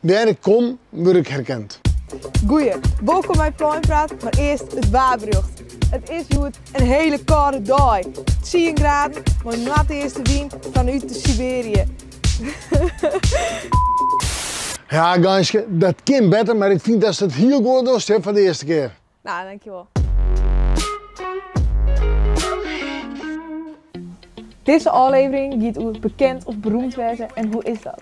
Wêr ik kom, wurd ik herkend. Goeie, wolkom by Pleinpraat, mar earst it waarberjocht. It is hjoed in hiele kâlde dei. 10 graden mei noardeastewyn fanút de Siberië. Ja, Geinske, dat kin better, mar ik fyn datst it hiel goed dochst hear, foar de earste kear. Nou, dankjewol. Dizze ôflevering giet oer bekend of beroemd wêze en hoe is dat?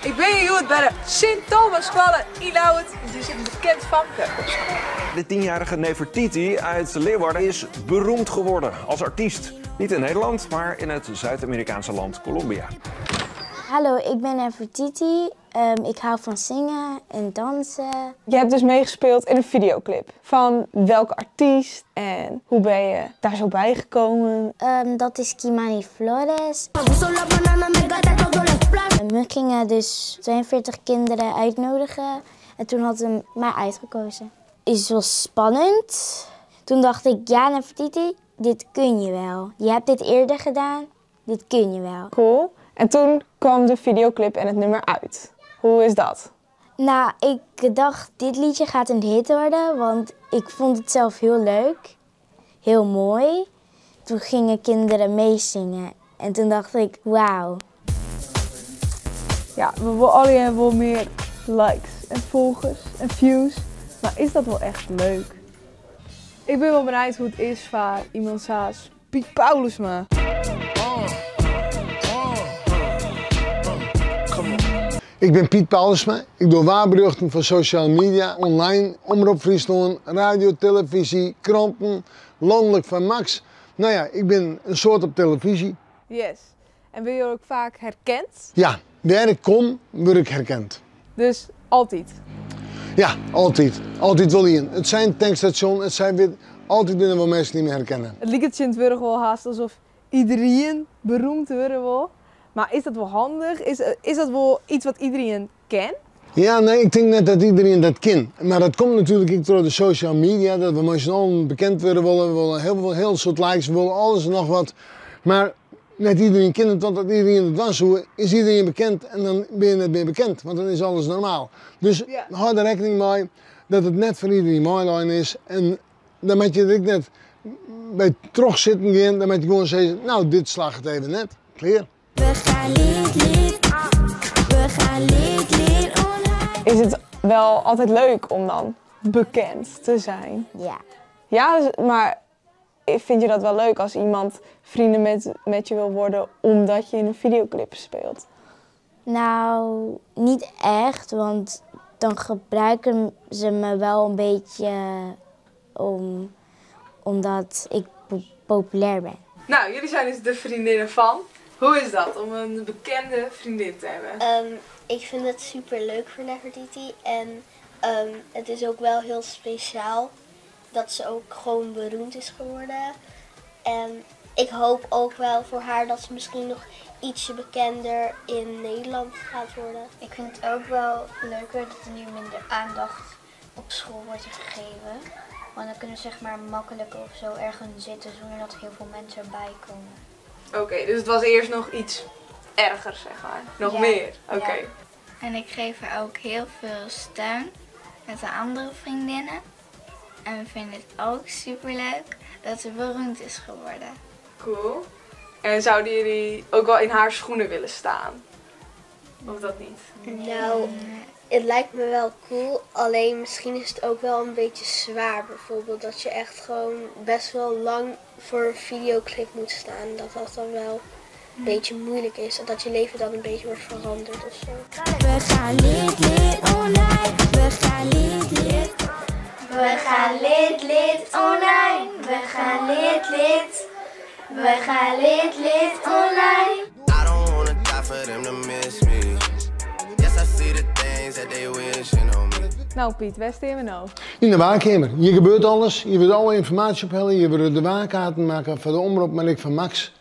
Ik bin hjir hjoed by de Sint Thomasskoalle yn Ljouwert. Hjir sit in bekend famke op skoalle. De tienjarige Nefertiti uit Leeuwarden is beroemd geworden als artiest. Niet in Nederland, maar in het Zuid-Amerikaanse land Colombia. Hallo, ik ben Nefertiti. Ik hou van zingen en dansen. Je hebt dus meegespeeld in een videoclip. Van welke artiest en hoe ben je daar zo bij gekomen? Dat is Kimani Flores. We gingen dus 42 kinderen uitnodigen en toen had ze mij uitgekozen. Het was spannend. Toen dacht ik, ja Nefertiti, dit kun je wel. Je hebt dit eerder gedaan, dit kun je wel. Cool. En toen kwam de videoclip en het nummer uit. Hoe is dat? Nou, ik dacht, dit liedje gaat een hit worden, want ik vond het zelf heel leuk, heel mooi. Toen gingen kinderen meezingen en toen dacht ik, wauw. Ja, we willen allemaal wel meer likes en volgers en views, maar is dat wel echt leuk? Ik ben wel benieuwd hoe het is voor iemand zoals Piet Paulusma. Ik ben Piet Paulusma. Ik doe waarberichten van social media, online, Omrop Fryslân, radio, televisie, kranten, landelijk van Max. Nou ja, ik ben een soort op televisie. Yes. En ben je ook vaak herkend? Ja, waar ik kom, word ik herkend. Dus altijd? Ja, altijd. Altijd wel in. Het zijn tankstation, het zijn weer altijd binnen wel mensen die me herkennen. Het lijkt het in wel haast alsof iedereen beroemd worden wil. Maar is dat wel handig? Is dat wel iets wat iedereen kent? Ja, nee, ik denk net dat iedereen dat kent. Maar dat komt natuurlijk ook door de social media, dat we met z'n allen bekend worden willen. We willen heel veel, heel soort likes, we willen alles en nog wat. Maar net iedereen kent het, want dat iedereen het was, hoe is iedereen bekend en dan ben je net meer bekend, want dan is alles normaal. Dus hou er rekening mee dat het net voor iedereen mooi is en dan moet je er ook net bij terug zitten gaan, dan moet je gewoon zeggen, nou dit slaagt het even net, klaar. We gaan lid, lid, we gaan lid, lid online. Is het wel altijd leuk om dan bekend te zijn? Ja. Ja, maar vind je dat wel leuk als iemand vrienden met je wil worden omdat je in een videoclip speelt? Nou, niet echt, want dan gebruiken ze me wel een beetje omdat ik populair ben. Nou, jullie zijn dus de vriendinnen van. Hoe is dat om een bekende vriendin te hebben? Ik vind het super leuk voor Nefertiti en het is ook wel heel speciaal dat ze ook gewoon beroemd is geworden. En ik hoop ook wel voor haar dat ze misschien nog ietsje bekender in Nederland gaat worden. Ik vind het ook wel leuker dat er nu minder aandacht op school wordt gegeven. Want dan kunnen ze makkelijker ergens zitten zonder dat heel veel mensen erbij komen. Oké, dus het was eerst nog iets erger. Nog Ja. meer? Oké. Ja. En ik geef haar ook heel veel steun met de andere vriendinnen. En we vinden het ook superleuk dat ze beroemd is geworden. Cool. En zouden jullie ook wel in haar schoenen willen staan? Of dat niet? Nou, het lijkt me wel cool. Alleen misschien is het ook wel een beetje zwaar. Bijvoorbeeld dat je echt gewoon best wel lang voor een videoclip moet staan. Dat dat dan wel een beetje moeilijk is. En dat je leven dan een beetje wordt veranderd. We gaan lid, lid online. We gaan lid, lid. We gaan lid, lid online. We gaan lid, lid. We gaan lid, lid online. I don't wanna die for them to miss me. Yes, I see the things that they wishing on me. Nou Piet, waar staan we nou? In de waarkamer. Hier gebeurt alles. Je wilt alle informatie ophalen. Je wilt de waarkaarten maken voor de omroep, maar ik van Max.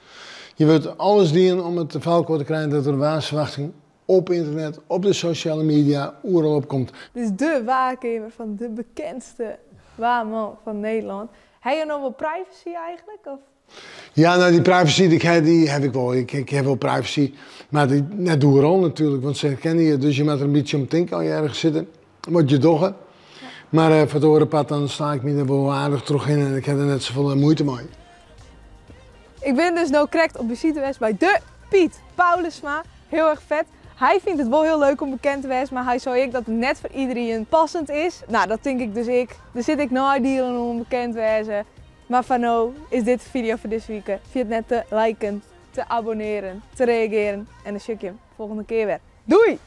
Je wilt alles dienen om het te vuilkoor te krijgen dat er een waarsverwachting op internet, op de sociale media, overal op komt. Dit is de waarkamer van de bekendste waarman van Nederland. Heb je nog wel privacy eigenlijk? Of? Ja, no dy privacy die ik ha, dy haw ik wol. Ik, ik haw wol privacy, mar dy, net oeral natuerlik, want se herkenne je. Dus je moatte der in bytsje om tinke as je ergens sitte, wat je dogge. Mar eh, foar it oare part dan sla ik my der wol aardich trochhinne en ik ha der net safolle muoite mei. Ik bin dus no krekt op besite west by de Piet Paulusma. Hiel erch fet. Hy fynt it wol hiel leuk om bekend te wêzen, mar hy sei ek dat it net foar iderien passend is. No, dat tink ik dus ek. Der sitte ek neidielen oan bekend wêze. Mar foar no is dit de fideo foar dizze wike. Ferjit net te liken, te abonnearen, te reagearen en dan sjoch ik jim folgjende kear wer. Doei!